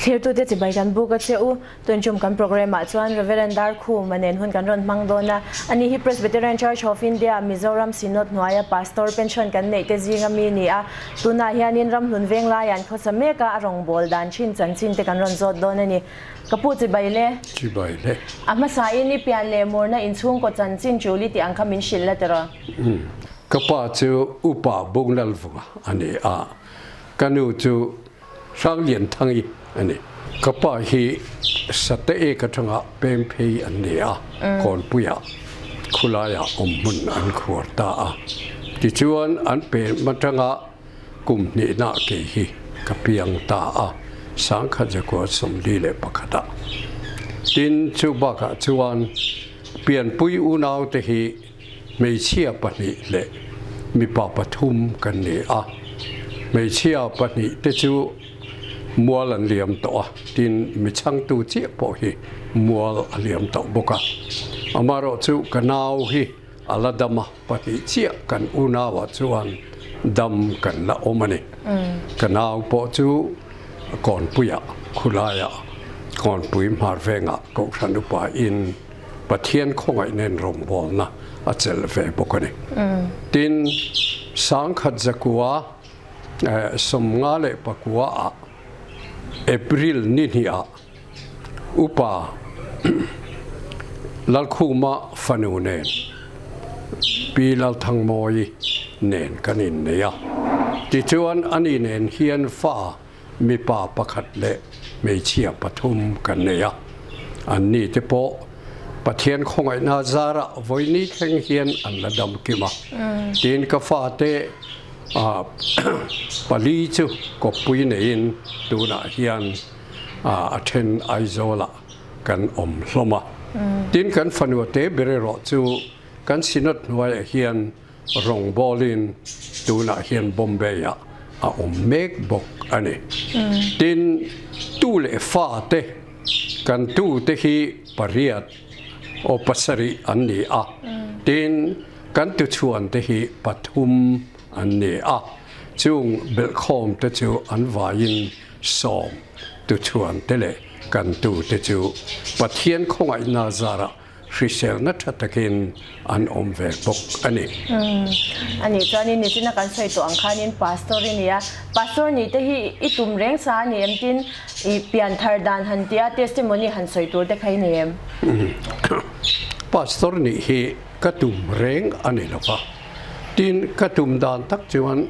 Thlirtute chibai kan buk a che u. Tunchum kan programme ah chuan Rev. Darkhuma nen hun kan rawn hmang dawn a. Ani hi Presbyterian Church of India, Mizoram Synod hnuaia Pastor pension kan neih te zinga mi ni a. Tunah hianin Ramhlun Venglai an khawsa mek a, a rawngbâwl dan thin chanchin te kan rawn zawt dawn a ni. Ka pu chibai le. Chibai le. A hmasa in i pian leh murna inchhungkaw chanchin tul i tih ang kha min hrilh la tiraw? Ka pa chu Upa Bungnalvunga a ni a, ka nu chu Hranglianthangi a ni. Ka pa hi Sate ek atanga peng phei an ni a, Kawnpuiah khulaiah awm hmun an khuar ta a. Tichuan an pem atanga kum hnihna kei hi ka piang ta a, Sangkhat Zakua 41 ah. Tin, chu bakah chuan pianpui unaute hi Hmeichhia pahnih leh mipa pathum kan ni a, hmeichhia pahnih te chu mual an liam tawh a, tin mi chhangtu chiah pawh hi mual a liam tawh bawk a. Amaherawh chu ka nau hi a la dam a, pahnih chiah kan unauah chuan dam kan la awm a ni. Ka nau pawh chu Kawnpuiah, khulaiah, Kawnpui hmar vengah Kohhran upa in, Pathian khawngaih nen rawngbawlna a chelh ve bawk a ni. Tin, Sangkhat zakua 59 ah April ni hnih ah Upa Lalkhuma fanu nen Pi Lalthangmawii nen kan innei a. Tichuan ani nen hian fa Mipa pakhat leh hmeichhia pathum kan nei a, anni te pawh Pathian khawngaihna zarah vawiini thleng hian an la dam kim a. Tin, ka fate pali chu kawppui neiin tunah hian a then Aizawlah kan awm hlawm a. Tin, kan fanua te ber erawh chu kan Synod hnuaiah hian Rawngbawlin tunah hian Bombay-ah a awm mek bawk a ni. Tin, tu leh fa te, kan tu te hi pariat aw pasarih an ni a, tin, kan tuchhuan te hi pathum an ni a, chung belhkhawm te chu an vaiin sawm tuchhuan te leh kan tu te chu Pathian khawngaihna zarah hriselna tha takin an awm ve bawk a ni. A nih chuanin nichina kan sawi tawh ang khanin Pastor i ni a, Pastor nih te hi i tum reng sa a ni em tin i pianthar dan han tia testimony han sawi tur te kha i ni em? Pastor nih hi ka tum reng a ni lo va, tin ka tum dan tak chuan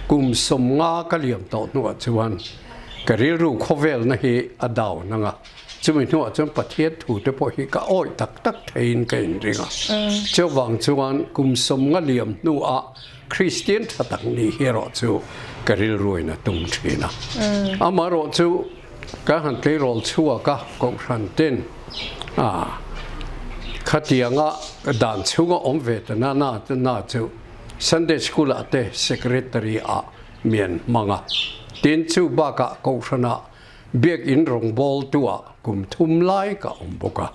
kum 50 ka liam tawh hnuah chuan ka rilru khawvelna hi a down ang a, Chumi hnuah chuan Pathian thu te pawh hi ka awih tak tak theiin ka inring a. Chuvang chuan kum 50 liam hnuah Kristian tha tak nih hi erawh chu ka rilruin a tum thin a. Amaherawh chu kan han tleirawl chhuak a, Kohhran ten khatianga dan chhunga awm ve ta na na chu Sunday School ah te Secretary ah mian hmang a. Tin, chu bakah Kohhranah Biakinn rawngbawltuah kum thum lai ka awm bawk a,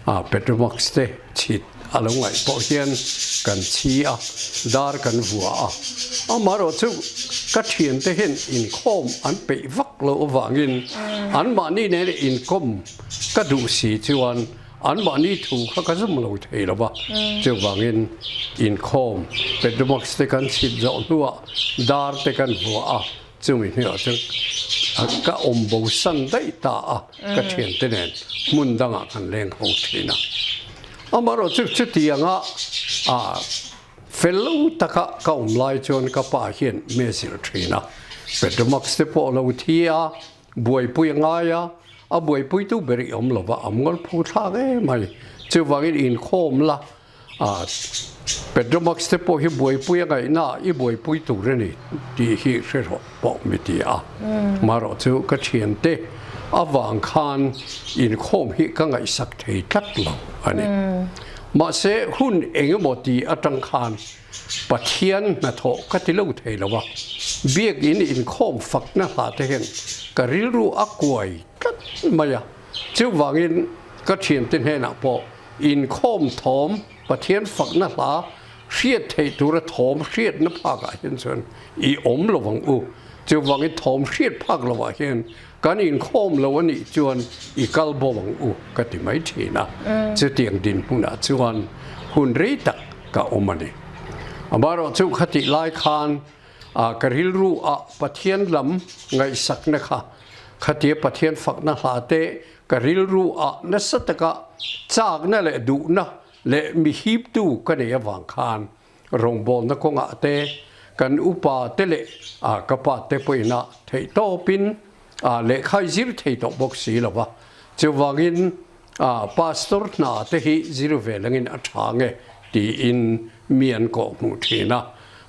a Petromax te chhit a lo ngaih pawh hian kan chhi a, dar kan vua a. Amaherawh chu ka thiante hian inkhawm an peih vak loh avangin anmahni nena inkawm ka duh si chuan anmahni thu kha ka zum lo thei lo va. Chuvangin inkhawm Petromax te kan chhit zawh hnuah dar te kan vua a, Chumi hnuaiah chuan ka awm bo san daih ta a, ka thiante nen hmun dangah kan leng ho thin a. Amaherawh chu chutianga fel lo taka ka awm lai chuan ka pa hian mi a zir thin a. Petromax te pawh a lo thi a, buaipui a ngai a, a buaipuitu ber i awm lo va, a mual phu thlak em mai. Chuvangin inkhawm la A Petromax te pawh hi buaipui a ngaihna ah i buaipui tur a ni tih hi hre rawh pawh mi ti a. Marawh chu ka thiante avang khan inkhawm hi ka ngaihsak thei tlat lo a ni. Mahse hun engemaw ti atang khan Pathian hnathawh ka ti lo thei lo a, biakin inkhawm fakna hla te hian ka rilru a kuai tlat mai a. Chuvangin ka thiante hnenah pawh Inkhawm thawm, Pathian fakna hla hriat theih tura thawm hriatna phakah hian chuan i awm lo ang u. Chuvangin thawm hriat phak lovah hian kan inkhawm lo a nih chuan i kal bo ang u ka ti mai thin a. Chutiang dinhmunah chuan hun rei tak ka awm a ni. Amaherawhchu khatih lai khan ka rilru ah Pathian lam ngaihsakna kha khatia Pathian fakna hla te ka rilru ah nasa taka chakna leh duhna leh mi hiptu ka nei avang khan rawngbawlna kawngah te kan upa te leh ka pa te pawhin a theih tawpin lehkha i zir thei tawh bawk si lo va. Chuvangin pastor hna te hi zir ve langin a tha nge tiin mi an kawh hmuh thin a,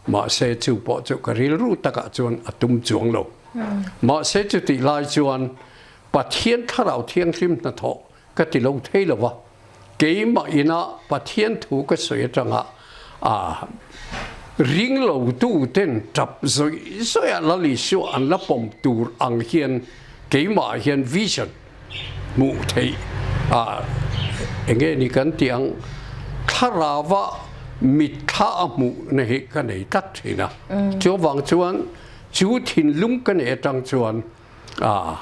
mahse chu pawh chu ka rilru takah chuan a tum chuang lo. Mahse chutih lai chuan Pathian Thlarau Thianghlim hnathawh ka ti lo thei lo va, keimah ina Pathian thu ka sawi atanga a ring lo tu ten tap zawih zawih a Lal Isua an la pawm tur ang hian keimah ah hian vision hmuh theih a enge ni kan tih ang thlarau mitthla a hmuh na hi ka nei tlat thin a, chuvang chuan chu thinlung ka neih atang chuan A,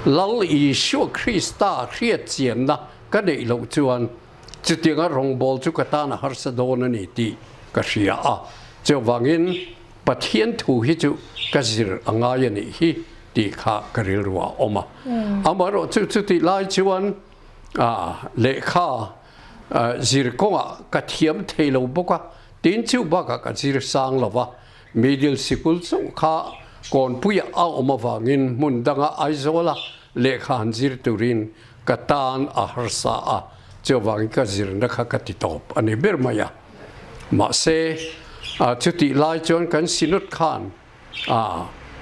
Lal Isua Krista hriatchianna ka neih loh chuan chutianga rawngbâwl chu ka tân a harsa dâwn a ni tih ka hria a. Chuvângin, Pathian thu hi chu ka zir a ngai a nih hi tih kha ka rilru ah a awm a. Amaherawh chu chutih lai chuan lehkha zir kawngah ka thiam thei lo bawk a, tin chu bakah ka zir sâng lo va. Middle sikul chauh kha Kawnpuiah a awm avangin hmun danga Aizawla lehkha han zir turin ka tan a harsa a, chuvangin ka zirna kha ka ti tawp a ni ber mai a. Mahse, chutih lai chuan kan Synod khan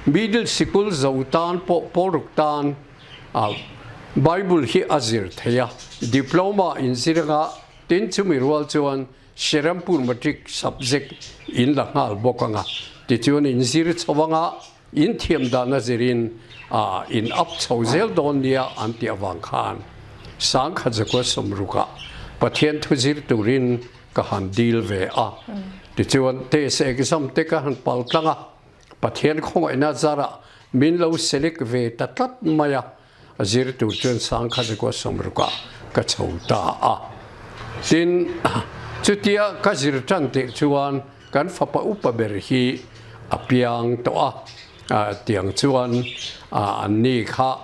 Middle sikul zo tan pawh Pawlruk tan Bible hi a zir thei a, Diploma inzir anga tin chumi rual chuan Serampur Matric subject in la nghal bawk anga, tichuan in zir chho anga in thiam dan a zirin in up chho zel dawn nia an tih avang khan Sangkhat Zakua Sawmrukah Pathian thu zir turin ka han dil ve a, tichuan test exam te ka han pal tlang a, Pathian khawngaihna zarah min lo select ve ta tlat mai a. A zir tur chuan Sangkhat Zakua Sawmrukah ka chho ta a. Tin, chutia ka zir tan tirh chuan kan fapa upa ber hi a piang tawh a, tiang chuan anni kha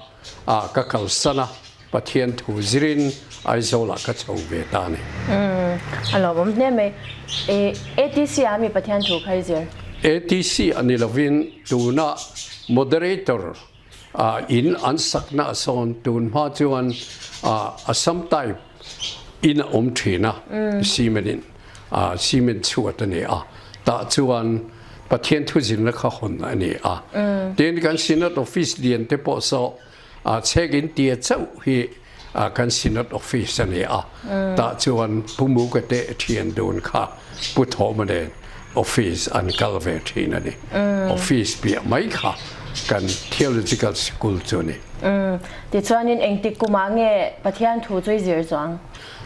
ka kalsan a, Pathian thu zirin Aizawlah ka chho ve ta a ni. A lawmawm hle mai. ATC ah mi Pathian thu kha i zir? ATC a ni lovin tuna moderator In an sakna a sawn tun hma chuan Assam type in a awm thin a, cement in cement chhuat a ni a, tah chuan Pathian thuzirna kha hawn a ni a. Tin, kan Synod Office lian te pawh saw chhek in tia chauh hi kan Synod Office a ni a, tah chuan Pu Muka te thian dun kha Pu Thawma nen Office an kal ve thin a ni. Office piah mai kha kan Theological Sikul chu a ni. Tichuanin engtik kumah nge Pathian thu chu i zir chuang?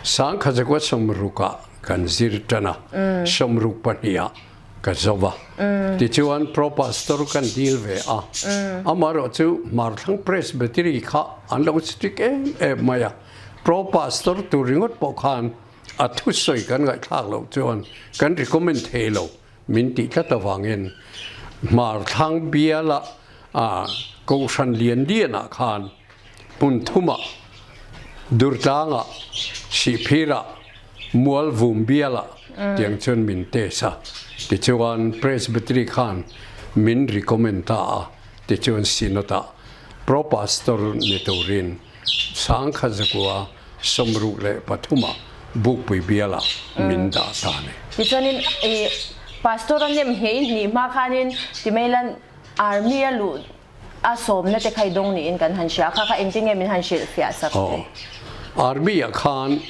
Sangkhajakua sawmrukah kan zir tan a, sawmruk pahniha ka zo va. Tichuan Pro Pastor kan dil ve a, amaherawh chu Hmarthlang Presbytery kha an lo strict em em mai a, Pro Pastor tur ringawt pawh khan a thusawi kan ngaihthlak loh chuan kan recommend thei lo min tih tlat avangin Hmarthlang biala Kohhran lian lianah khan hmun thumah Durtlangah, Sihphirah, Mualvum bialah tiang chuan min test a, tichuan Presbytery khan min recommend ta a, tichuan Synod-ah Pro Pastor ni turin Sangkhat Zakua 63ah Bukpui bialah min dah ta a ni. Tichuanin i Pastor a nem hne i hnih hma khanin timeilan Army a luh A sawmna te kha i dawng niin kan han hria a, kha kha engtin nge min han hrilh fiah sak te? Aw, Army ah khan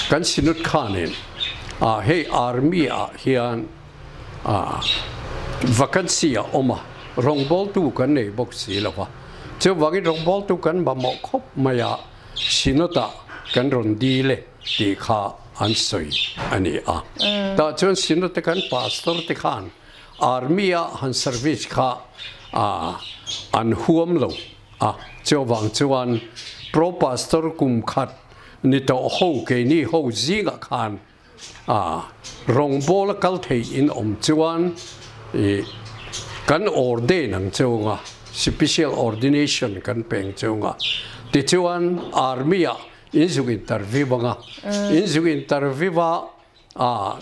kan Synod khanin ah hei Army ah hian ah vacancy a awm a, rawngbawltu kan nei bawk si lo va, chuvangin rawngbawltu kan mamawh khawp mai a, Synod ah kan rawn dil e tih kha an sawi a ni a. Tah chuan Synod te kan Pastor te khan Army a han service kha an huam lo a. Chuvang chuan Pro Pastor kum khat ni tawh ho keini ho zingah khan rawngbawl a kal thei in awm chuan kan ordain ang chunga special ordination kan peng chunga tichuan army ah in zuk interview anga in zuk interview a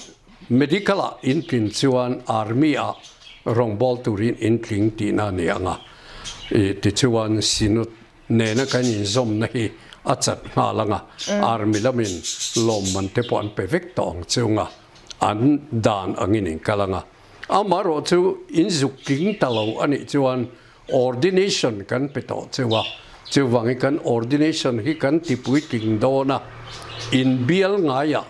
medical ah in tlin chuan army ah rawngbawl turin in tling tihna a ni anga tichuan synod nena kan inzawmna hi a chat nghal ang a, army lamin lawmman te pawh an pe vek tawh ang chunga an dan angin in kal ang a. Amaherawh chu in zuk tling ta lo a nih chuan ordination kan pe tawh cheu a, chuvangin kan ordination hi kan tipui tling dawn a, inbial ngaiah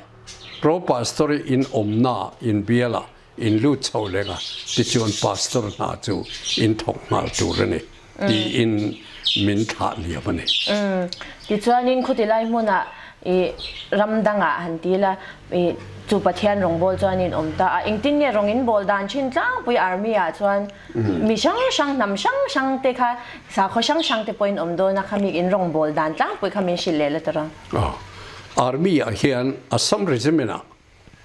pro pastor in awmna inbialah In lut chho leng a, tichuan pastor hna chu in thawk nghal tur a ni tiin min thlah liam a ni. Tichuanin khuti lai hmunah i ram dangah han ti la, i chu Pathian rawngbâwl chuan in awm ta a, engtin nge rawng in bawl dan thin tlangpui army ah chuan mi hrang hrang hnam hrang hrang te kha sakhaw hrang hrang te pawhin awm dawn a, khami in rawngbâwl dan tlangpui kha min hrilh leh la tawh a. Army ah hian Assam Regiment ah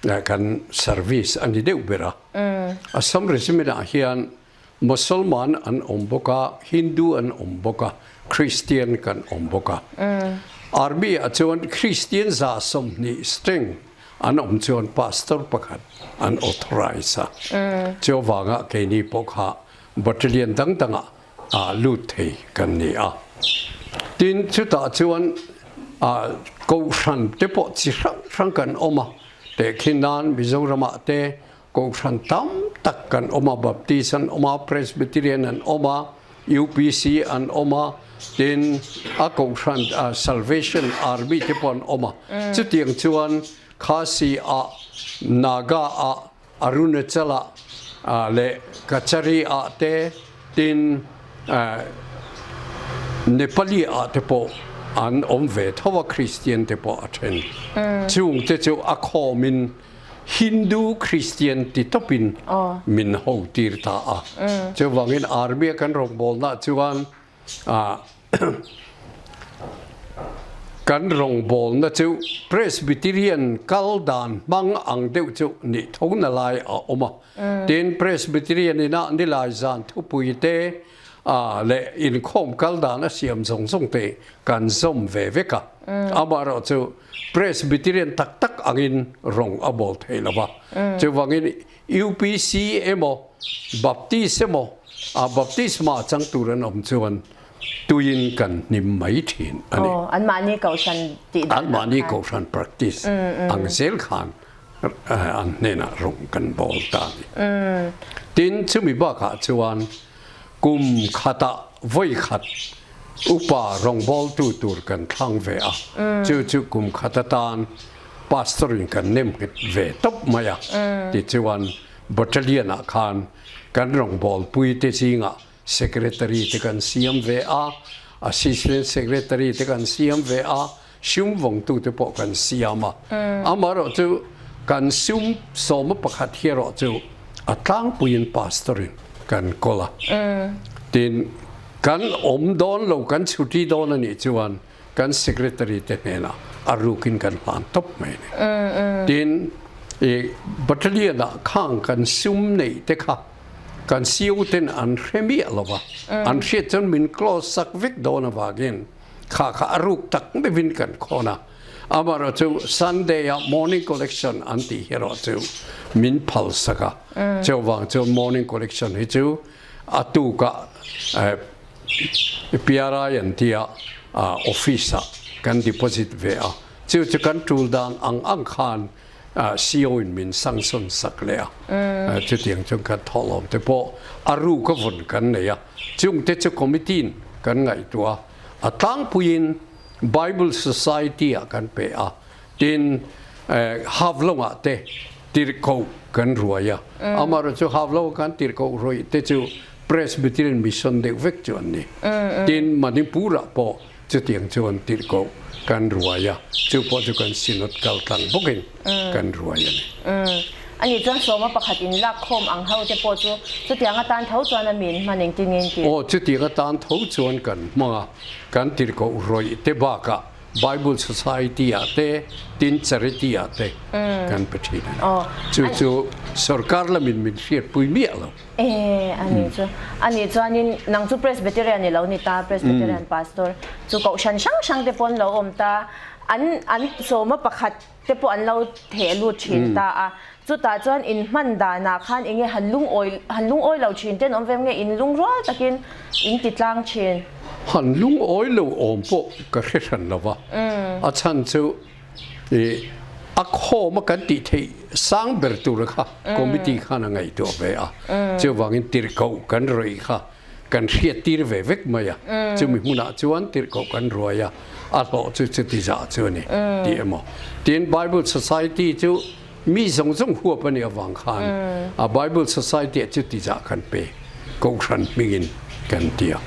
Kan service a ni deuh ber a. Assam Regiment ah hian Mosolman an awm bawk a, Hindu an awm bawk a, Christian kan awm bawk a. Army ah chuan Christian 120 strength an awm chuan Pastor pakhat an authorize a. Chuvanga keini pawh kha battalion dang dangah ah lut thei kan ni a. Tin, chutah chuan Kohhran te pawh chi hrang hrang kan awm a, tehkhin nan Mizoramah te Kohhran tam tak kan awm a, Baptist an awm a, Presbyterian an awm a, UPC an awm a, tin a Kohhran Salvation Army te pawh an awm a. Chutiang chuan Khasi ah, Naga ah, Arunachal ah leh Kachari ah te tin Nepali ah te pawh an awm ve tho a, Christian te pawh a then. Chung te chu a khawm in Hindu Christian ti tawp in min ho tir ta a. Chuvangin army a kan rawngbawlna chuan Kan rawngbawlna chu Presbyterian kal dan hmang ang deuh chu nih tho na lai a awm a. Tin, Presbyterian inah nilai zan thupui te leh inkhawm kal dan a siam zawng zawng te kan zawm ve vek a. Amaherawh chu Presbyterian tak tak angin rawng a bawl thei lo va. Chuvangin UPC emaw Baptist emaw a baptisma chang tur an awm chuan tuiin kan hnim mai thin a ni. Aw, anmahni kohhran tih dan ang khan. Anmahni kohhran practice ang zel khan an hnenah rawng kan bawl ta a ni. Tin, chumi bakah chuan kum khatah vawi khat upa rawngbawltu tur kan thlang ve a, chu chu kum khat atan Pastor in kan nem nghet ve tawp mai a, tichuan Battalion ah khan kan rawngbawlpui te zingah Secretary te kan siam ve a, Assistant Secretary te kan siam ve a, sum vawngtu te pawh kan siam a. Amaherawh chu kan sum sawma pakhat hi erawh chu a tlangpuiin Pastor in kan kawl a. Tin, kan awm dawn lo, kan chhuti dawn a nih chuan kan secretary te hnenah a rukin kan hlan tawp mai a ni. Tin, i battalion ah khang kan sum neih te kha kan CO ten an hre miah lo va, an hriat chuan min close sak vek dawn avangin kha kha a ruk tak meuhin kan khawn a. Amaherawh chu Sunday ah morning collection an tih hi erawh chu min phal sak a, chuvang chuan morning collection hi chu a tukah PRI an tia office ah kan deposit ve a, chu chu kan tul dan ang ang khan CO in min sanction sak leh a, chutiang chuan kan thawhlawm te pawh a ruk a vawn kan nei a, chung te chu committee in kan ngaihtuah a, a tlangpuiin Bible Society ah kan pe a, Tin, Havlongah te tirhkoh kan ruai a, amaherawh chu Havlonga kan tirhkoh ruaih te chu Presbyterian Mission deuh vek chu an ni. Tin, Manipur-ah pawh chutiang chuan tirhkoh kan ruai a, chu pawh chu kan Synod kal tlang bawkin kan ruai a ni. Ani chuan sawma pakhat in lak khawm ang ho te pawh chu chutiang atan tho chuan a min hman engtin nge in tih? Aw, chutiang atan tho chuan kan hmang a, kan tirhkoh rawih te bakah Bible Society ah te, tin Charity ah te kan pe thin a ni. Chu chu sorkar lamin min hriatpui miah lo. E, ani chu. Ani chuanin nang chu Presbyterian i lo ni ta, Presbyterian Pastor chu kohhran hrang hrang te pawh an lo awm ta. An an sawma pakhat te pawh an lo theh lut thin ta a. Chutah chuan in hman danah khan enge han lungawi han lungawi lo thin te an awm ve nge in lungrual takin in ti tlang thin. Han lungawi lo awm pawh ka hre hran lo va, a chhan chu i a khawm a kan tih theih sang ber tur kha committee khan a ngaihtuah ve a, chuvangin tirhkoh kan rawih kha kan hriat tir ve vek mai a, chumi hmunah chuan tirhkoh kan ruai a, a hlawh chu chuti zah chu a ni tih emaw. Tin, Bible Society chu mi zawng zawng huap a nih avang khan a Bible Society ah chuti zah kan pe, Kohhran hmingin kan ti a.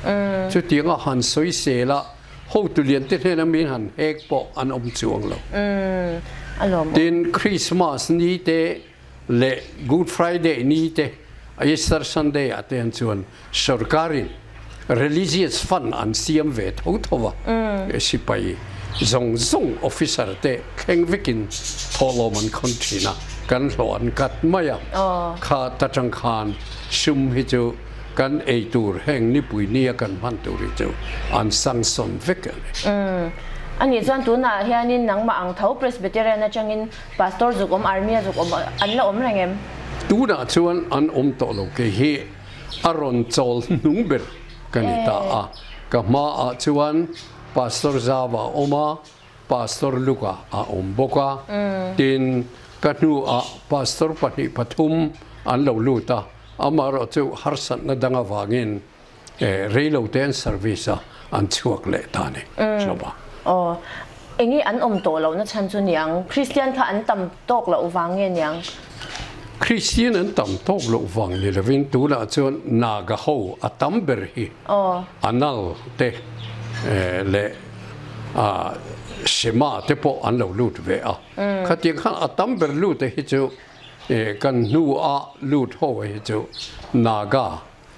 Chutianga han sawisel a, hotu lian te hnena min han hek pawh an awm chuang lo. Tin, Christmas ni te leh Good Friday ni te, Easter Sunday ah te an chuan sorkarin religious fund an siam ve tho tho a, sipai zawng zawng officer te thleng vekin thawhlawm an khawn thin a, kan hlawh an kat mai a, kha ta tang khan sum hi chu kan ei tur heng nipui nia kan hman tur hi chu an sanction vek a ni. Anih chuan tunah hianin nangmah ang tho Presbyterian atangin Pastor zuk awm, Army a zuk awm an la awm reng em? Tunah chuan an awm tawh lo kei hi a rawn chawl hnung ber ka ni ta a, ka hmaah chuan Pastor Zava a awm a, Pastor Luka a awm bawk a, tin ka hnuah Pastor pahnih pathum an lo lut a, amaherawhchu harsatna dang avangin Reilo te an service a an chhuak leh ta ni hlawm a. Aw, enge an awm tawh lohna chhan chu niang? Kristian kha an tam tawk loh vang nge niang? Kristian an tam tawk loh vang ni lovin tunah chuan Naga ho a tam ber hi Anal te leh Sema te pawh an lo lut ve a. Khatiang khan a tam ber lut te hi chu kan hnua lut ho hi chu Naga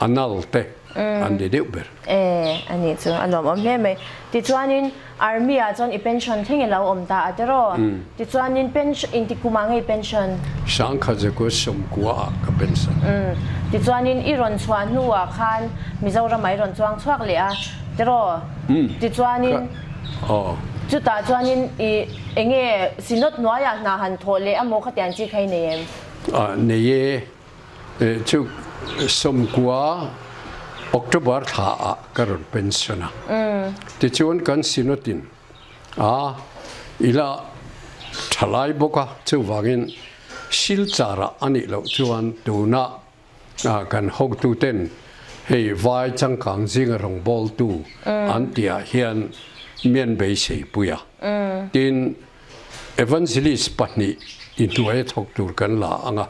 A nal te an ni deuh ber. E, a nih chu a nuam awm hle mai. Tichuanin Army ah chuan i pension thleng i lo awm ta a tiraw? Tichuanin pension, inti kum ah nge i pension? Sangkhat zakua sawmkua ah ka pension. Tichuanin i rawn chhuah hnu ah khan Mizoram ah i rawn chuang chhuak leh a tiraw? Tichuanin chutah chuanin i enge Synod hnuaiah hna han thawh leh a maw khatiang chi kha i nei em? Nei e. Chu sawmkua October thla ah ka rawn pension a. Tichuan kan Synod-in a ila thalai bawk a, chuvangin Silchar ah a nih loh chuan tuna kan hotuten hei vai changkang zinga rawngbawltu an tihah hian mian beisei pui a. Tin, Evangelist pahnih i hnuaia thawk tur kan la ang a.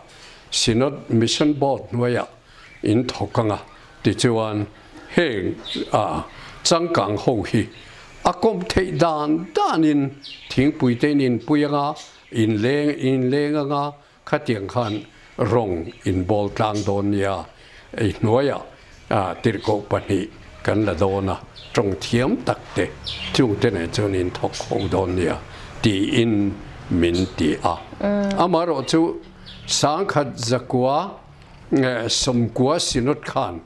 Synod Mission Board hnuaiah in thawk ang a, tichuan heng changkang ho hi a kawm theih dan danin thingpui te in inpui ang a, in leng in leng ang a, khatiang khan rawng in bawl tlang dawn nia, ei hnuaiah tirhkoh pahnih kan la dawn a, tawng thiam tak te chungte nen chuan in thawk ho dawn nia tiin min ti a. Amaherawh chu Sangkhat zakua sawmkua Synod khan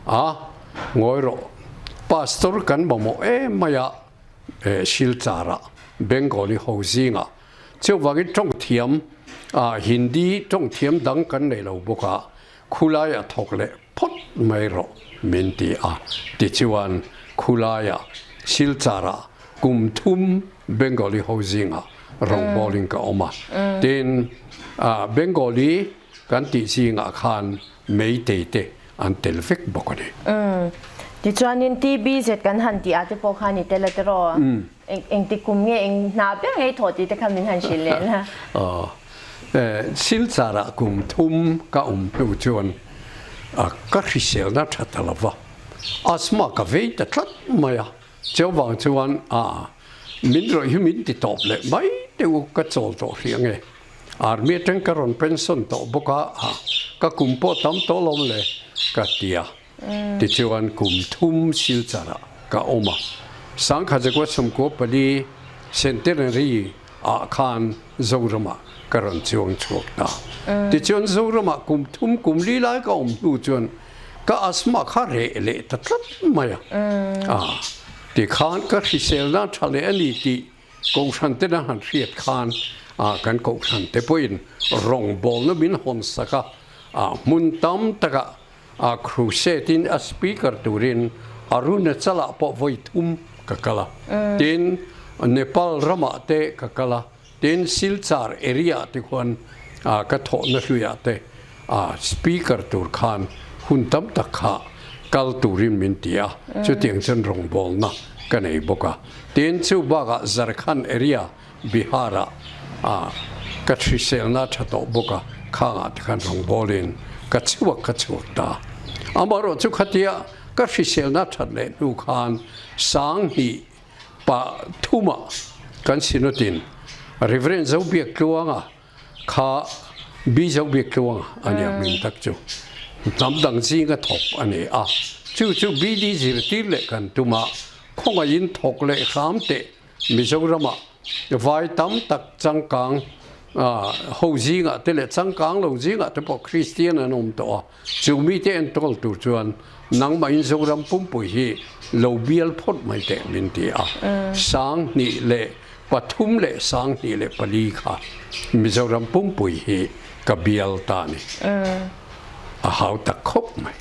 a ngawi rawh Pastor kan mamawh em mai a Silchar-ah Bengali ho zingah chuvangin tawng thiam Hindi tawng thiam dang kan nei lo bawk a khulaiah thawk leh phawt mai rawh min ti a tichuan khulaiah Silchar-ah kum thum Bengali ho zingah rawngbawlin ka awm a. Tin, Bengali kan tih zingah khan Meitei te an tel vek bawk a ni. Tichuanin TBZ kan han tih ah te pawh khan i tel a tiraw? Engti kum nge, eng hna ber nge i thawh tih te kha min han hrilh leh la. Silchar-ah kum thum ka awm hnu chuan ka hriselna tha ta lo va, asthma ka vei ta tlat mai a. Chuvang chuan a min rawih hi min ti tawp leh mai teh u ka chawl tawh hrih ange. Army atang ka rawn pension tawh bawk a, ka kum pawh tam tawh lo le ka ti a. Tichuan kum thum Silchar ah ka awm a. Sangkhat zakua sawmkua pali Centenary ah khan Zoram ah ka rawn chuang chhuak ta. Tichuan Zoram ah kum thum kum li lai ka awm hnu chuan ka asthma kha reh leh ta tlat mai a. Tikhan ka hriselna tha leh a ni tih Kohhran ten a han hriat khan kan kohhran te pawhin rawngbawlna min hawn sak a, hmun tam takah crusade in a speaker turin Arunachal ah pawh vawi thum ka kal a, tin Nepal ramah te ka kal a, tin Silchar area ah te khuan ka thawhna hluiah te speaker tur khan hun tam tak kha kal turin min ti a, chutiang chuan rawngbawlna ka nei bawk a. Tin chu bakah Jharkhand area Bihar ah ka hriselna tha tawh bawk a, khangah te khan rawngbawlin ka chhuak ka chhuak ta. Amaherawh chu khatia ka hriselna that leh hnu khan Sanghnih pa thumah kan Synod-in Reverend Zobiak Tluanga Kha Bizo bik tluang a nia hming tak chu hnam dang zinga thawk a ni a, chu chu BD zirtir leh kan tum a, khawngaihin thawk leh hram teh Mizoramah vai tam tak changkang ho zingah te leh changkang lo zingah te pawh Kristian an awm tawh a, chu mite enkawl tur chuan nangmahin Zoram pumpui hi lo bial phawt mai teh min ti a, 2000 leh 3 leh 2004 kha Mizoram pumpui hi ka bial ta ni. A hau tak khawp mai.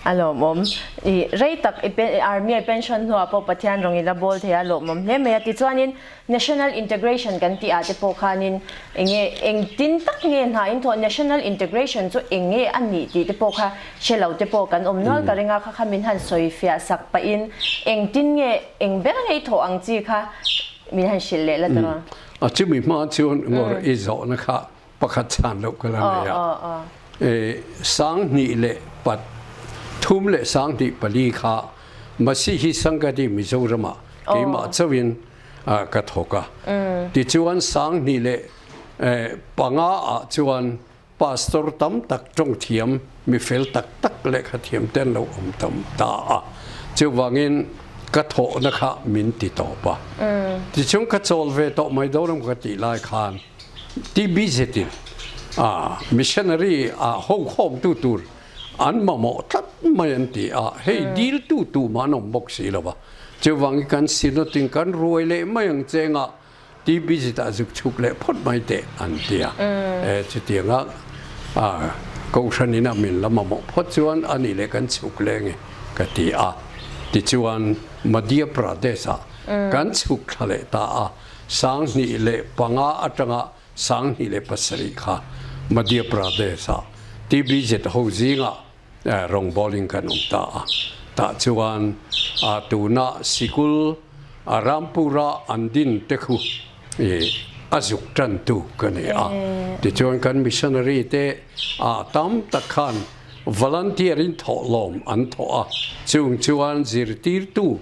A lawmawm. I rei tak i army a i pension hnuah pawh Pathian rawng i la bawl thei a, a lawmawm hle mai a. Tichuanin National Integration kan tih ah te pawh khanin enge engtin tak nge hna in thawh National Integration chu eng nge a nih tih te pawh kha hre lo te pawh kan awm nual ka ring a, kha kha min han sawi fiah sak pahin engtin nge eng ber nge i thawh ang chi kha min han hrilh leh la tawh a. A chumi hma chuan ngawr i zawhna kha pakhat chhan loh ka la nei a. 2003 leh 2004 kha Masihi Sangati Mizoramah keimah chauhin ka thawk a. Tichuan 2005 ah chuan Pastor tam tak tawng thiam, mi fel tak tak lehkha thiam te an lo awm tam ta a. Chuvangin ka thawhna kha min ti tawp a. Tichuan ka chawl ve tawh mai dawn ang ka tih lai khan TB zetin missionary ah ho khawmtu tur an mamawh tlat mai an ti a, hei diltu tumah an awm bawk si lo va. Chuvangin kan synod in kan ruai leh mai ang chengah TB zitah zuk chhuk leh phawt mai teh an ti a. E chutianga Kohhran in a min la mamawh phawt chuan a nih leh kan chhuk leh nge ka ti a. Tichuan Madhya Pradesh ah kan chhuk thla leh ta a, 2005 atanga 2007 kha Madhya Pradesh ah TB zet ho zingah rawngbawlin kan awm ta a. Tah chuan tuna sikul Rampura an din te khu a zuk tantu ka ni a. Tichuan kan missionary te tam tak khan volunteer in thawhlawm an thawh a, chung chuan zirtirtu,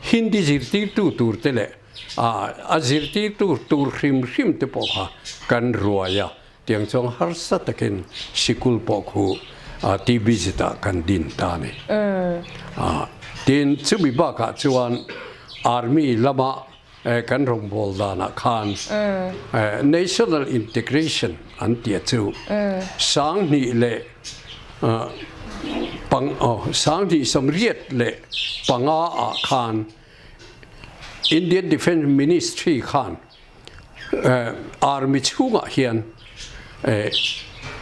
Hindi zirtirtu tur te leh a zirtirtu tur hrim hrim te pawh kha kan ruai a. Tiang chuan harsa takin sikul pawh khu TB zitah kan din ta a ni. Tin, chumi bakah chuan Army lama kan rawngbâwl danah khan National Integration an tia chu 2000 leh 2085 ah khan Indian Defence Ministry khan Army chhungah hian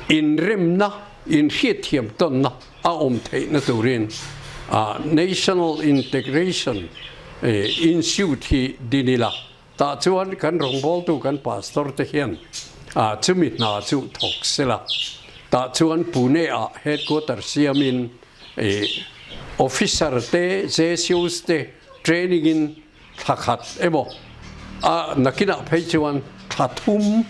inremna, inhriatthiam tawnna a awm theihna turin National Integration Institute hi din ila, tah chuan kan rawngbawltu kan Pastor te hian chumi hna chu thawk sela, tah chuan Pune ah headquarter siamin Officer te, JCOs te training in thla khat emaw a nakinah phei chuan thla thum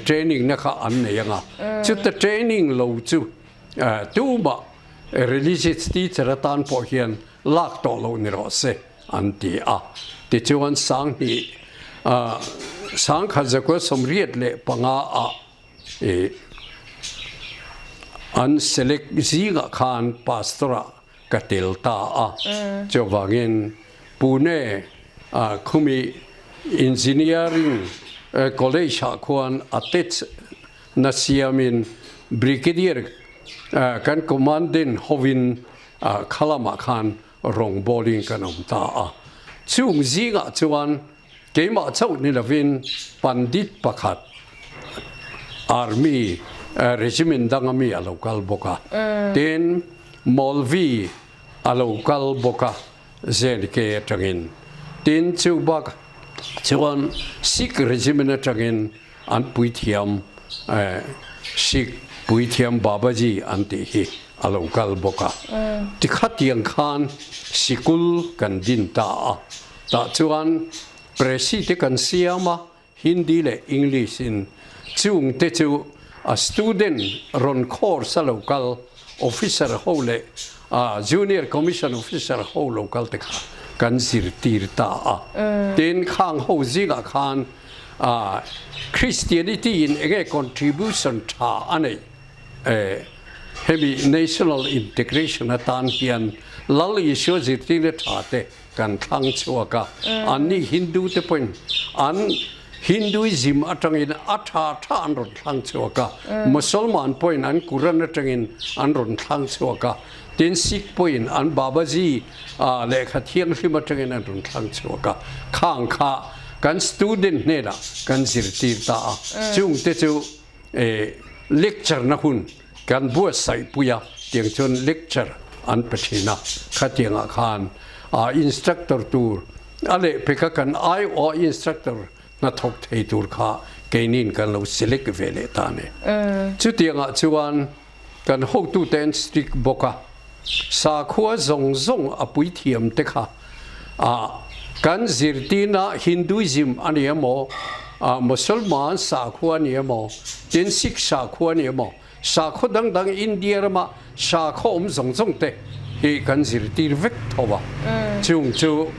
training na kha an nei anga, chuta training lo chu tumah religious teacher atan pawh hian lak tawh loh ni rawh se an ti a. Tichuan 2000. 1985 ah an select zingah khan pastor ah ka tel ta a. Chuvangin Pune khumi Engineering College ah khuan attach na siamin Brigadier kan commandant hovin khalamah khan rawngbawlin kan awm ta a. Chung zingah chuan keimah chauh ni lovin Pandit pakhat Army Regiment danga mi a lo kal bawk a, tin Maulvi a lo kal bawk a ZK atangin. Tin chu bak chuan Sikh Regiment atangin an puithiam Sikh puithiam Babaji an tih hi a lo kal bawk a. Tikhatiang khan sikul kan din ta a. Tah chuan Presi te kan siam a, Hindi leh English in chung te chu a student rawn course a lo kal officer ho leh a junior commission officer ho lo kal te kha kan zirtir ta a. Tin khang ho zingah khan a Christianity in enge contribution tha a neih hemi national integration atan hian Lal Isua zirtirna tha te kan thlang chhuak a, anni Hindu te pawhin an Hinduism atangin a tha tha an rawn thlang chhuak a, Musalman pawhin an Quran atangin an rawn thlang chhuak a, tin Sikh pawhin an Babaji lehkha thianghlim atangin an rawn thlang chhuak a, khang kha kan student hnenah kan zirtir ta a, chungte chu lecture na hun Kan buatsaih pui a, tiang chuan lecture an pe thin a, khatiangah khan instructor tur a lehpeka kan aiawha instructor hnathawk thei tur kha keiniin kan lo select ve leh ta a ni. Chutiangah chuan kan hotute an strict bawk a, sakhua zawng zawng a puithiam te kha kan zirtirna Hinduism a ni emaw, Musalman sakhua a ni emaw, tin Sikh sakhua a ni emaw, sakhaw dang dang India rama sakhaw awm zawng zawng te hi kan zirtir vek tho a. Chung chu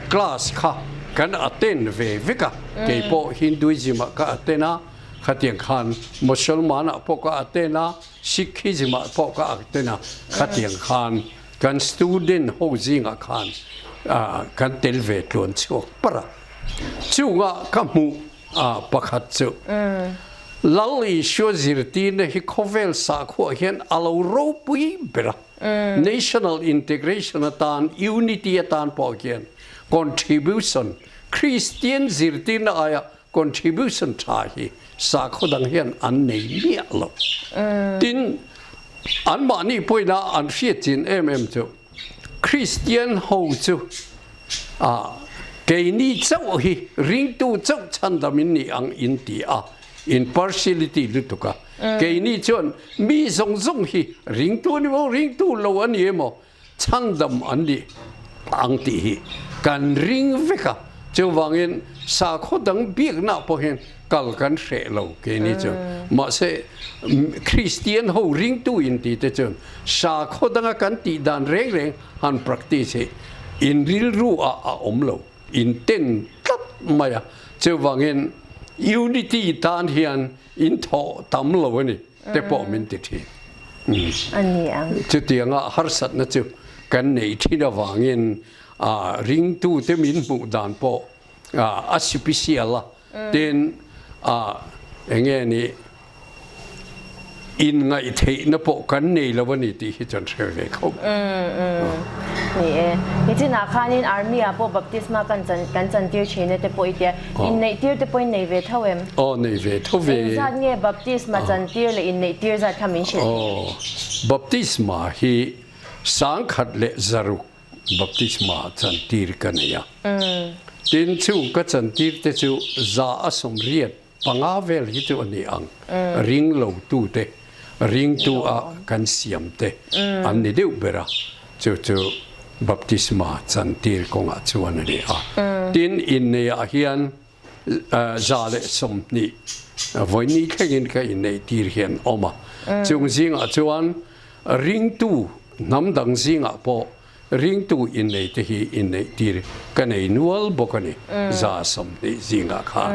class kha kan attend ve vek a, kei pawh Hinduism ah ka attend a, khatiang khan Musalman ah pawh ka attend a, Sikhism ah pawh ka attend a, khatiang khan Kan student ho zingah khan kan tel ve tluan chhuak par a. Chungah ka hmuh pakhat chu Lal Isua zirtirna hi khawvel sakhuah hian a lo ropui ber a. National integration atan, unity atan pawh hian contribution, Kristian zirtirna aia contribution tha hi sakhaw dang hian an nei miah lo. Tin, anmahni pawina an hriat chin em em chu Kristian ho chu keini chauh hi ringtu chauh chhandam in ni ang in ti a, impartiality lutuk a. Keini chuan mi zawng zawng hi ringtu a ni maw, ringtu lo a ni emaw, chhandam an ni ang tih hi kan ring vek a, chuvangin sakhaw dang biakna pawh hian kal kan hreh lo keini chu. Mahse, Kristian ho ringtu inti te chuan sakhaw danga kan tih dan reng reng han practice hi in rilru ah a awm lo, in ten tlat mai a, chuvangin unity tan hian in thawh tam lo a ni. te pawh min ti thin. A ni ang. Chutianga harsatna chu kan neih thin avangin ringtute min hmuh dan pawh a sipisial a, tin enge ni inngaihtheihna pawh kan nei lo a ni tih hi chuan hre ve khawp. Ni e. Nichinah khanin Army ah pawh baptisma kan kan chantir thin e te pawh i tia. Inneihtir te pawh in nei ve tho em? Aw nei ve tho ve. Engzat nge baptisma chantir leh inneihtir zat kha min hrilh thei? Aw baptisma hi 1006 baptisma chantir ka nei a. Tin chung ka chantir te chu 185 vel hi chu a ni ang. Ring lo tu te, ringtu a kan siam te an ni deuh ber a. Chu chu baptisma chantir kawngah chuan a ni a. Tin, inneiah hian 120 vawiini thlengin ka inneihtir hian awm a. Chung zingah chuan ringtu hnam dang zingah pawh. ringtu innei te hi inneih tir ka nei nual bawk a ni, 120 zingah khan.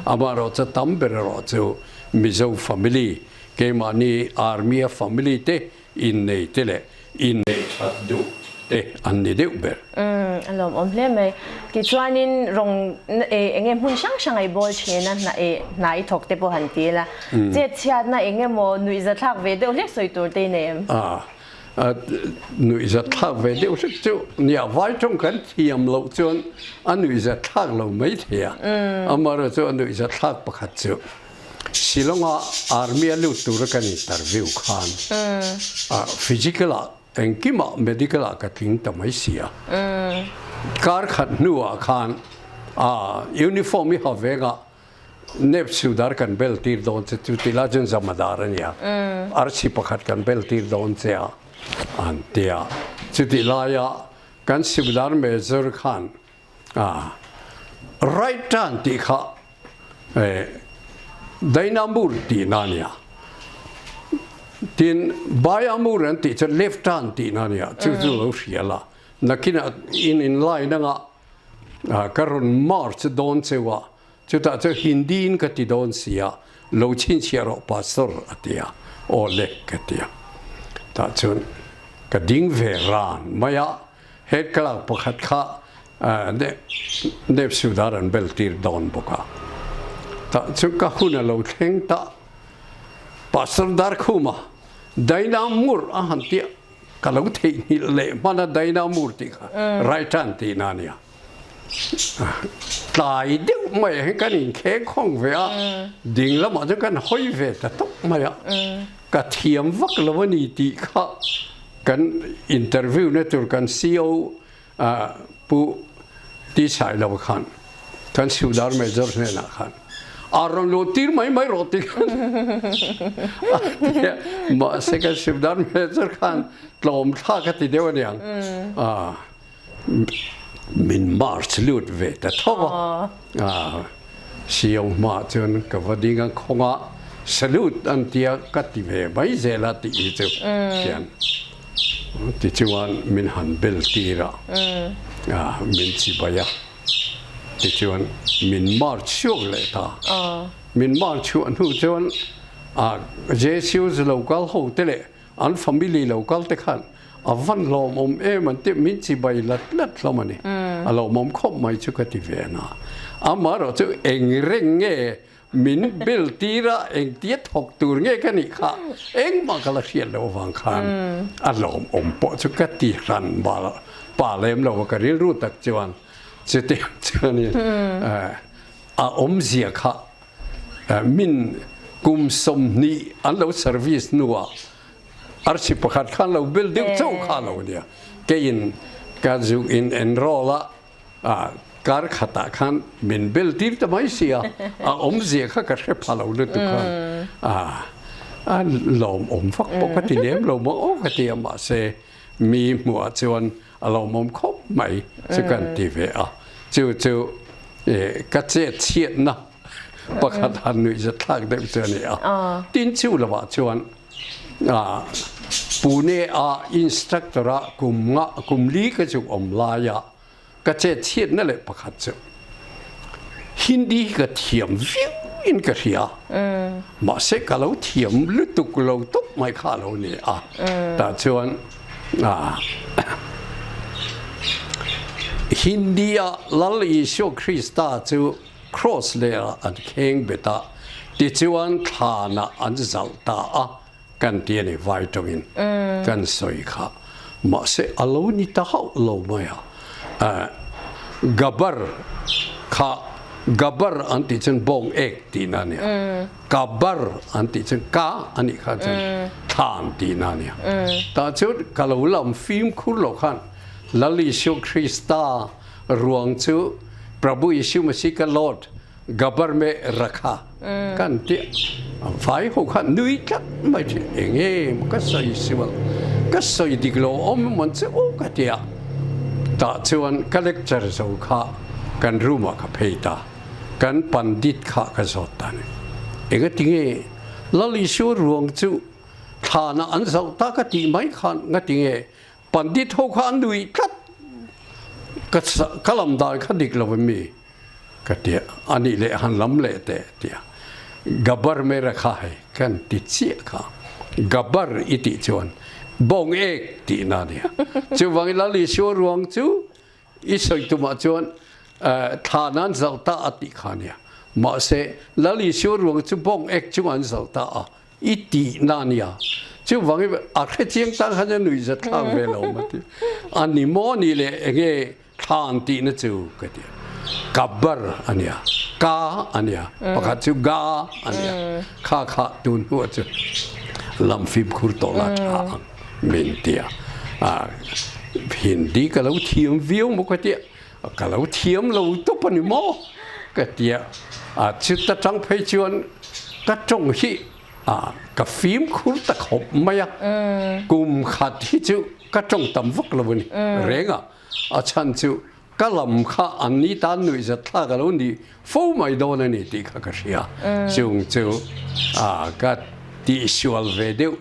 Amaherawhchu tam ber erawh chu Mizo family, keimahni Army-a family te innei te leh inneih that duh te an ni deuh ber. Umm a lawmawm hle mai. Tichuanin rawng eng nge hmun hrang hrang ei bawl thin a, hna eh hna i thawk te pawh han ti ila. Chet chhiatna eng emaw nuihzathlak ve deuh hlek sawi tur te i nei em? A nuihzathlak ve deuh hlek chu nia vai tawng kan thiam loh chuan a nuihzathlak lo mai thei a. Amaherawhchu a nuihzathlak pakhat chu Shillong-a Army-a lut tura kan interview khan physical-ah engkimah medical-ah ka tling ta mai si a. Kar khat hnuah khan uniform i ha vengah nep sudar kan bel tir dawn che chu ti lai chuan zamadar a nia. Arsi pakhat kan bel tir dawn che a an ti a. Chutih laia kan sudar major khan Right turn tih kha Dainamur tihna a nia. Tin, Baiamur an tih chuan left turn tihna a nia. Chu chu lo hria la. Nakinah in in line anga ka rawn march dawn cheu a, chutah chuan Hindi in ka ti dawn si a, lo chhinchhiah rawh Pastor a ti a, aw le ka ti a. Tah chuan ka ding ve ran mai a, Head clerk pakhat kha Nep Sudar an bel tir dawn bawk a. Tah chu ka hun a lo thleng ta. Pastor Darkhuma Dainamur a han tia ka lo theihnghilh leh hman a Dainamur tih kha right hand tihna a nia. Tlai deuh mai ah hian kan inkheng khawng ve a, ding lamah chuan kan hawi ve ta tawp mai a. Ka thiam vak lo a ni tih kha Kan interview na tur kan CO Pu Ti Sai Lo khan kan Sudar Major hnenah khan a rawn luh tir mai mai rawh ti khan a ti a, mahse kan Sudar Major khan tlawm thlak a ti deuh aniang min march lut ve ta tho a, CO hmaah chuan ka va ding a, khawnga salute an tia ka ti ve mai zel a tih hi chu hian tichuan min han bel tir a, min chibai a, tichuan min march chhuak leh ta, min march chhuah hnu chuan JCU local ho te leh An family lo kal te khan a van lawmawm em an tih min chibai lat lat hlawm a ni. A lawmawm khawp mai chu ka ti ve na. Amaherawh chu eng reng nge min bel tir a, engtia thawk tur nge ka nih kha engmah ka la hriat loh avang khan a lawmawm pawh chu ka ti hran pa lem lo a ka rilru tak chuan chutiang chuanin a awmzia kha Min kum 20 an lo service hnuah arsi pakhat khan lo bel deuh chauh kha lo nia. Keiin ka zu in enroll a, kar khatah khan min bel tir ta mai sia, a awmzia kha ka hre pha lo lutuk khan a lawmawm vak pawh ka ti lem lo maw aw ka ti a, mahse mi hmuhah chuan a lawmawm khawp mai chu kan ti ve a, chu chu ka chet chhiatna pakhat han nuih zat thlak deuh chu a ni a. Tin chu lovah chuan Pune a instructor a kum nga kum li ka chu awm lai a ka chet chhiatna leh pakhat chu Hindi hi ka thiam viau in ka hria mahse ka lo thiam lutuk lo tawp mai kha a lo ni a tah chuan Hindi a Lal Isua Krista chu Cross leh ah an kheng bet a, tichuan thlanah an zalh ta a kan ti a ni, vai tawngin kan sawi kha. Mahse a lo ni ta hauh lo mai a, Gabar kha Gabar an tih chuan bawng ek tihna a nia, Kabar an tih chuan ka a nih kha chuan thlan tihna a nia. Tah chuan ka lo lam fimkhur lo khan Lal Isua Krista Ruang cu Prabhu Yeshu Masih ka Lord gabar me rakha kan ti vai ho kha nui tlat mai thi enge ka soi siwal ka soi dik lo om mon che o ka tia ta chuan ka lecture zo kha kan room ah ka phei ta kan pandit kha ka zawt ta ni enga tinge Lal Isua ruang chu thlana an zoh ta ka tih mai khan nga tinge. Pandit ho kha an nuih tlat. Ka ka lam dan kha dik lo em mi? Ka ti a, anih leh han lam leh teh ti a. Gabar mera kha hei kan ti chiah kha. Gabar i tih chuan bawng ek tihna a nia. Chuvangin Lal Isua ruang chu I sawi tumah chuan thla nan zalh ta a tih kha nia. Mahse, Lal Isua ruang chu bawng ek chungah an zalh ta a, i tihna a nia. Chuvangin a hre chiang tan khan a nuih zat thlak ve lo a ti. A ni maw ni le enge thla an tihna chu ka ti a. Kabar a nia, ka a nia, pakhat chu ga a nia. Kha kha tun hnuah chu lam fimkhur tawh la tha ang min ti a. Hindi ka lo thiam viau maw ka tia, ka lo thiam lo tawp a ni maw ka tia. Chuta tang phei chuan ka tawng hi ka fimkhur ta khawp mai a, kum khat hi chu ka tawng tam vak lo a ni reng a, a chhan chu Ka lam kha an ni tan nuihzat thlak a lo nih fo mai dawn a ni tih kha ka hria. Chung chu ka tihsual ve deuh,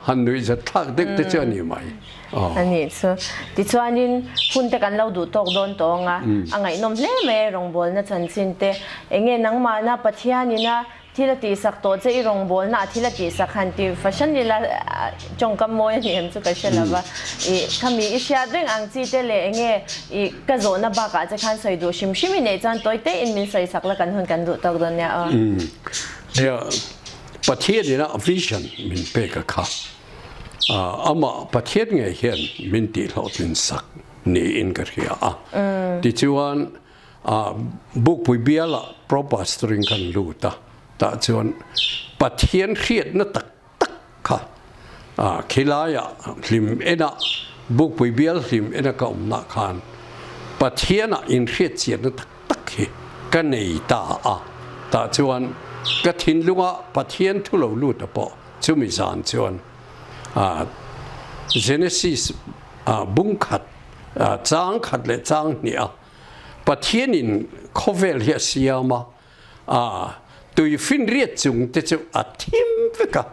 han nuihzat thlak deuh te chu a ni mai. A nih chu. Tichuanin hun te kan lo duh tawk dawn tawh ang a, a ngaihnawm hle mai a rawngbawlna chanchin te. Enge nangmahna Pathianina Thil a tihsak tawh che i rawngbawlna ah thil a tihsak han ti fahran ila tawngkam mawi a ni em chu ka hre lo va. I khami i hriat reng ang chi te leh enge i ka zawhna bakah che khan sawi duh hrim hrim i neih chuan tawi te in min sawi sak la kan hun kan duh tawk dawn nia aw. Nia, Pathian ina vision min pek a kha. Amah Pathian ngei hian min tihhlawhtlin sak niin ka hria a. Tichuan A Bukpui bialah Pro Pastoring kan lut a, tah chuan Pathian hriatna tak tak kha khilaiah hlim enah Bukpui bial hlim ena ka awmnah khan Pathianah inhriatchiatna tak tak hi ka nei ta a, tah chuan ka thinlunga Pathian thu lo lut a pawh chumi zan chuan Genesis bungkhat chang khat leh chang hnih a Pathianin khawvel hi a siam a, a tuifinriat chung te chu a thim vek a,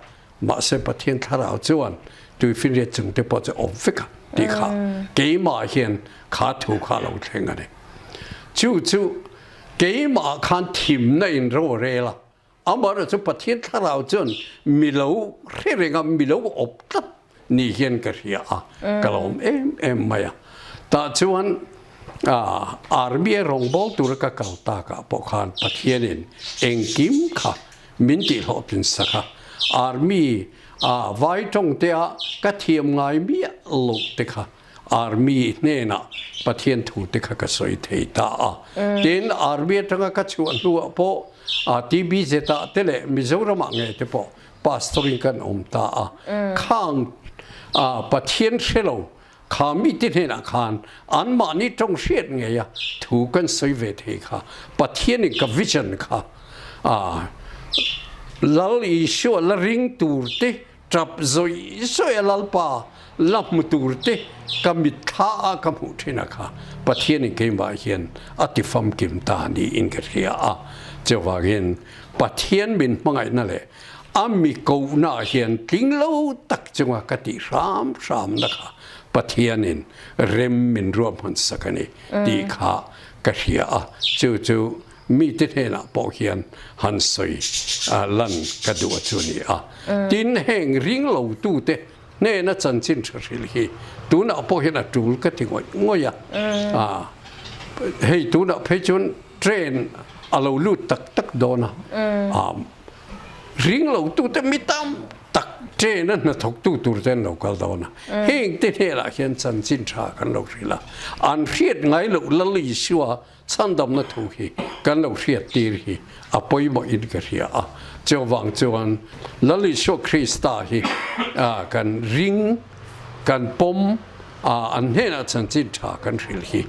mahse Pathian thlarau chuan tuifinriat chung te pawh chu a awm vek a tih kha keimah hian kha thu kha a lo thleng a ni. Chu chu keimah khan thimna in ro a rel a, Amaherawh chu Pathian thlarau chuan mi lo hre reng a, mi lo awp tlat ni hian ka hria a, ka lawm em em mai a. Tah chuan Army a rawngbâwl tura ka kal takah pawh khan Pathianin engkim kha min tihhlawhtlin sak a, Army vai tawngtea ka thiam ngai miah loh te kha Army hnenah Pathian thu te kha ka sawi thei ta a. Tin, Army atanga ka chhuah hnuah pawh TBZ ah te leh Mizoramah nge te pawh Pastor in kan awm ta a. Khang Pathian hre lo kha mite hnenah khan anmahni tawng hriat ngei a thu kan sawi ve thei kha Pathian in ka vision kha Lal Isua la ring tur te Ṭap zawih zawih a Lalpa la hmu tur te ka mitthla ah ka hmuh ṭhin a kha Pathianin keimah hian a ti famkim ta niin ka hria a. Chuvangin Pathian min hmangaihna leh a mi kohna ah hian tling lo tak chunga ka tih hram hramna kha Pathianin rem min ruahman sak a ni tih kha ka hria a. Chu chu Mite hnenah pawh hian han sawi lan ka duh a chu a ni a. Tin, heng ringlotute hnena chanchin tha hrilh hi tunah pawh hian a tul ka ti ngawih ngawih a. Hei tunah phei chuan train a lo lut tak tak dawn a. Ringlotute mi tam tak train a hnathawktu tur te an lo kal dawn a. Hengte hnenah hian chanchin tha kan lo hrilh a. An hriat ngai loh Lal Isua Chhandamna thu hi kan lo hriat tir hi a pawimawh in ka hria a, chuvang chuan Lal Isua Krista hi kan ring, kan pawm a, an hnenah chanchin tha kan hrilh hi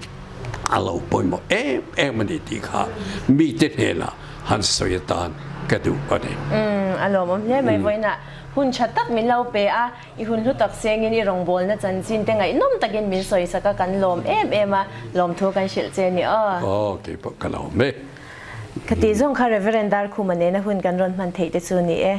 a lo pawimawh em em a ni tih kha mite hnenah han sawi atan ka duh a ni. Umm, a lawmawm hle mai vawiinah hun tha tak min lo pe a. I hun hlu tak sengin i rawngbawlna chanchin te ngaihnawm takin min sawi sak a, kan lawm em em a, lawmthu kan hrilh che ni aw. Aw, keipawh ka lawm e. Ka tih zawng kha Reverend Darkhuma nena hun kan rawn hman theih te chu ni e.